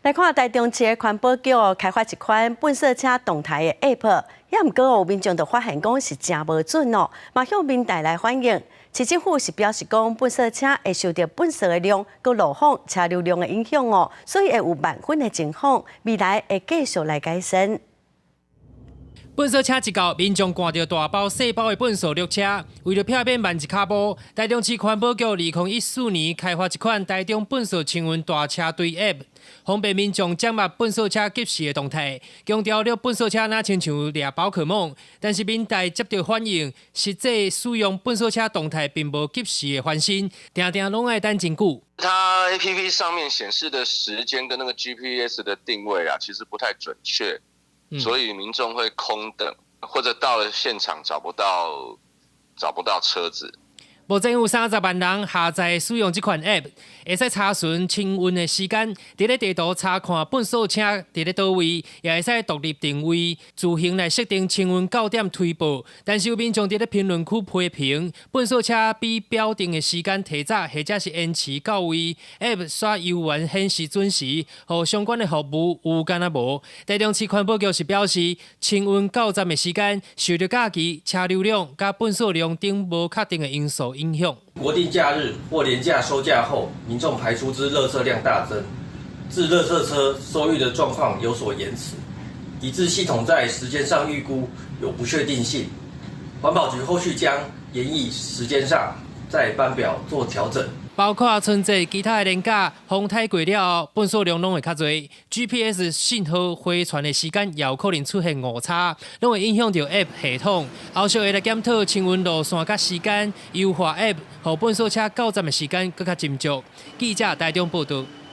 來看台中市的環保局開發一款糞掃車動態的 App，也毋過有民眾就發現講是誠無準哦，嘛向民代來反映。市政府是表示講，糞掃車會受著糞掃的量、佮路況、車流量的影響哦，所以會有慢分的情況，未來會繼續來改善。糞掃車一到，民眾趕著大包細包的糞掃落車，為著避免慢一跤步，台中市環保局2014年開發一款台中糞掃清運大車隊 App，方便民眾掌握糞掃車即時的動態，強調著糞掃車若親像掠寶可夢，但是民代接著反映，實際使用糞掃車動態並無及時的翻新，定定攏愛等真久。它 APP 上面顯示的時間跟那個 GPS 的定位啊，其實不太準確。所以民眾會空等，或者到了現場找不到車子。目前有30萬人下載使用這款 App，會使查詢清運的時間，佇咧地圖查看糞掃車佇咧佗位，也會使獨立定位，自行來設定清運到點推報。但是有民眾佇咧評論區批評，糞掃車比表定的時間提早或者是延遲到位，App 煞猶原顯示準時，予相關的服務有敢若無。台中市環保局是表示，清運到站的時間受著假期、車流量佮糞掃量等無確定的因素影響。國定假日或連假收假後，民眾排出之垃圾量大增，致垃圾車收運的狀況有所延遲，以致系統在時間上預估有不確定性。環保局後續將研議時間上在班表做調整。包括春節其他的連假，風颱過了後，糞掃量攏會較濟。GPS 信號回傳的時間也有可能出現誤差，攏會影響著 App 系統。後續會來檢討清運路線佮時間，優化 App，予糞掃車到站的時間閣較精準。記者台中報導。